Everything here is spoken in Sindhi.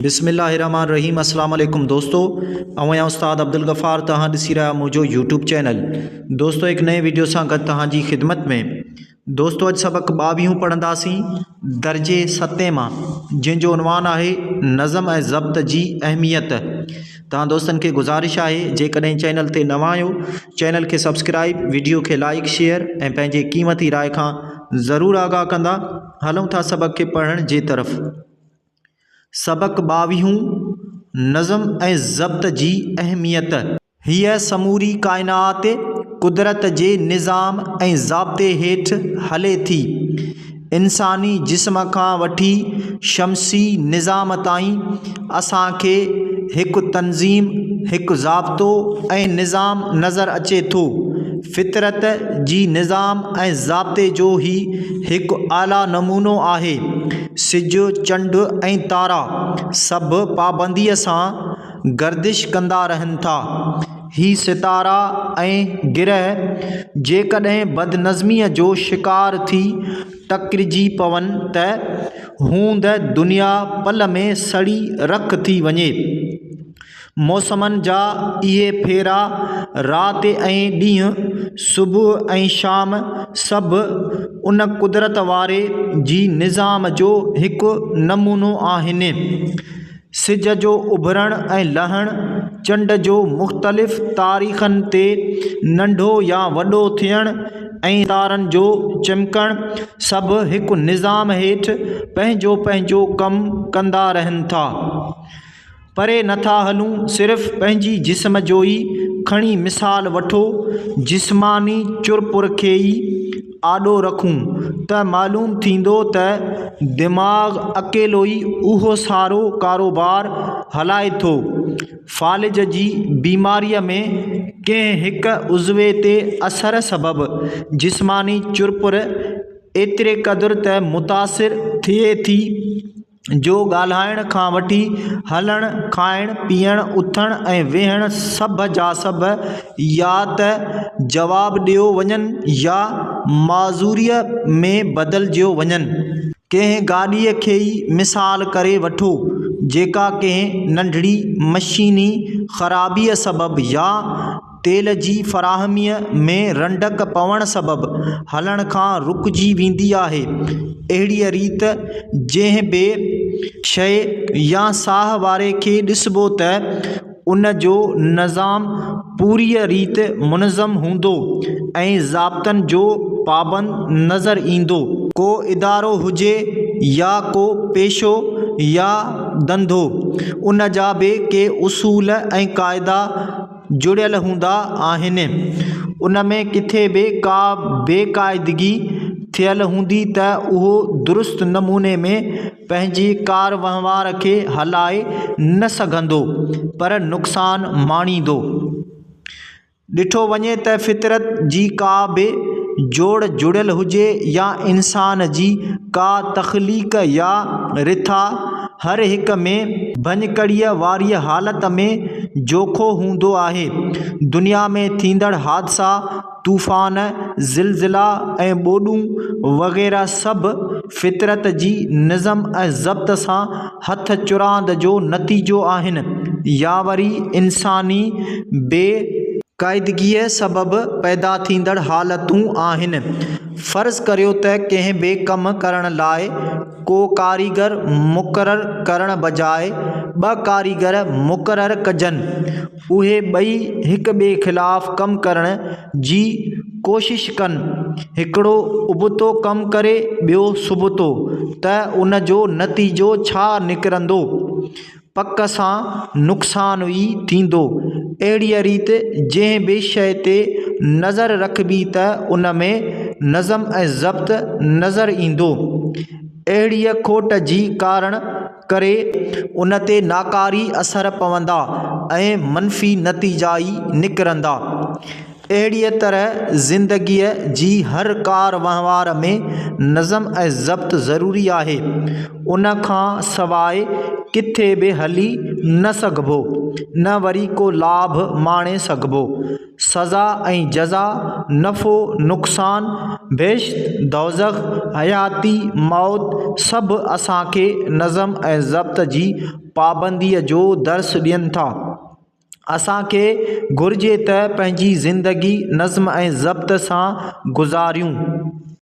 بسم الله الرحمن الرحيم اسلام عليڪم دوستو آئون آهيان استاد عبدالغفار توهان ڏسي رهيا منهنجو يوٽيوب چينل دوستو هڪ نئين ويڊيو سان گڏ توهان جي خدمت ۾ دوستو اڄ سبق ٻاويهون پڙهنداسين درجي ستين مان جنهن جو عنوان آهي نظم ۽ ضبط جي اهميت توهان دوستن کي گذارش آهي جيڪڏهن چينل تي نوان آهيو چينل کي سبسڪرائب ويڊيو کي لائڪ شيئر ۽ پنهنجي قيمتي راء کان ضرور آگاهه ڪندا هلون ٿا سبق کي پڙهڻ جي طرف سبق ٻاويهون، نظم ۽ ضبط جي اهميت. هيء سموري ڪائنات قدرت جي نظام ۽ ضابطي هيٺ هلي ٿي. انساني جسم کان وٺي شمسي نظام تائين اسان کي هڪ تنظيم، هڪ ضابطو ۽ نظام نظر اچي ٿو. فطرت جي نظام ۽ ضابطي جو هي هڪ اعليٰ نمونو آهي. سج، چنڊ ۽ تارا سڀ پابنديء سان گردش ڪندا رهن ٿا. هي ستارا ۽ گرهه جيڪڏهن بدنظميء جو شڪار ٿي ٽڪرجي پون ته هوند دنيا پل ۾ سڙي رک ٿي وڃي. موسمن جا اهي ڦيرا، رات ۽ ڏينهن، صبح ۽ شام سڀ ان قدرت واري جي نظام جو هڪ نمونو آهن. سج جو اڀرڻ ۽ لهڻ، چنڊ جو مختلف تاريخن تي ننڍو يا وڏو ٿيڻ ۽ تارن جو چمڪڻ سڀ هڪ نظام هيٺ پنهنجو پنهنجو ڪم ڪندا رهن ٿا. پري نه ٿا هلون صرف پنهنجي جسم جو ئي کڻي مثال وٺو، جسماني چرپر کي ئي آڏو رکون ته معلوم ٿيندو ته دماغ اڪيلو ئي اهو سارو ڪاروبار هلائي ٿو. فالج جي بيماريء ۾ ڪنهن هڪ عضوي تي اثر سبب جسماني چرپر ايتري قدر ته متاثر ٿئي ٿي، جو ڳالهائڻ کان وٺي هلڻ، کائڻ، پيئڻ، اٿڻ ۽ ويهڻ سڀ جا سڀ يا ته جواب ڏيو وڃن يا معذوريء ۾ بدلجيو وڃن. ڪنهن گاڏيء کي ئي مثال ڪري وٺو، جيڪا ڪنهن ننڍڙي مشيني خرابيء سبب يا تيل جي فراهميء ۾ رنڊڪ پوڻ سبب هلڻ کان رڪجي ويندي آهي. اهڙيء ريت جنهن به شيء يا ساهه واري کي ڏسبو ته ان جو نظام پوريء ريت منظم هوندو ۽ ضابطن جو پابند نظر ايندو. ڪو ادارو هجي يا ڪو پيشو يا ڌنڌو، ان جا به ڪي اصول ۽ قاعدا جڙيل هوندا آهن. ان ۾ ڪٿي به ڪا بي قاعدگي ٿيل هوندي ته اهو درست نموني ۾ پنهنجي ڪار وهنوار کي هلائي نه سگهندو پر نقصان ماڻيندو. ڏٺو وڃي ته فطرت جي ڪا به جوڙ جڙيل هجي يا انسان جي ڪا تخليق يا رٿا هر هڪ ۾ ڀڃڪڙيء واريء حالت ۾ جوکو هوندو آهي. دنيا ۾ ٿيندڙ حادثا، طوفان، زلزلا ۽ ٻوڏون وغيره سڀ فطرت جي نظم ۽ ضبط سان هٿ چراند جو نتيجو آهن يا وري انساني بي قاعدگيء سبب پيدا ٿيندڙ حالتون آهن. فرض ڪريو ته ڪنهن به ڪم ڪرڻ لاء ڪو ڪاريگر مقرر ڪرڻ بجاء ٻه ڪاريگر مقرر ڪجن. اهي ٻئي هڪ ٻئي خلاف ڪم ڪرڻ جي ڪوشش ڪن. هڪڙو ابتو ڪم ڪري ٻيو سبتو ته ان جو نتيجو ڇا نڪرندو؟ پڪ سان نقصان ئي ٿيندو. اهڙيء ريت جنهن به شيء تي نظر رکبي ته ان ۾ نظم ۽ ضبط نظر ايندو. اهڙيء کوٽ جي ڪارڻ ڪري ان تي ناڪاري اثر پوندا ۽ منفي نتيجا ئي نڪرندا. اهڙيء طرح زندگيء جي هر ڪار وهنوار ۾ نظم ۽ ضبط ضروري آهي. ان کان سواء ڪٿي به هلي نه سگهبو، نه وري ڪو لاڀ ماڻي سگهبو. سزا ۽ جزا، نفعو نقصان، بهشت دوزخ، حياتي موت سڀ اسان کي نظم ۽ ضبط جي پابنديء جو درس ڏين ٿا. اسان کي گهرجي ته پنهنجي زندگي نظم ۽ ضبط سان گذاريون.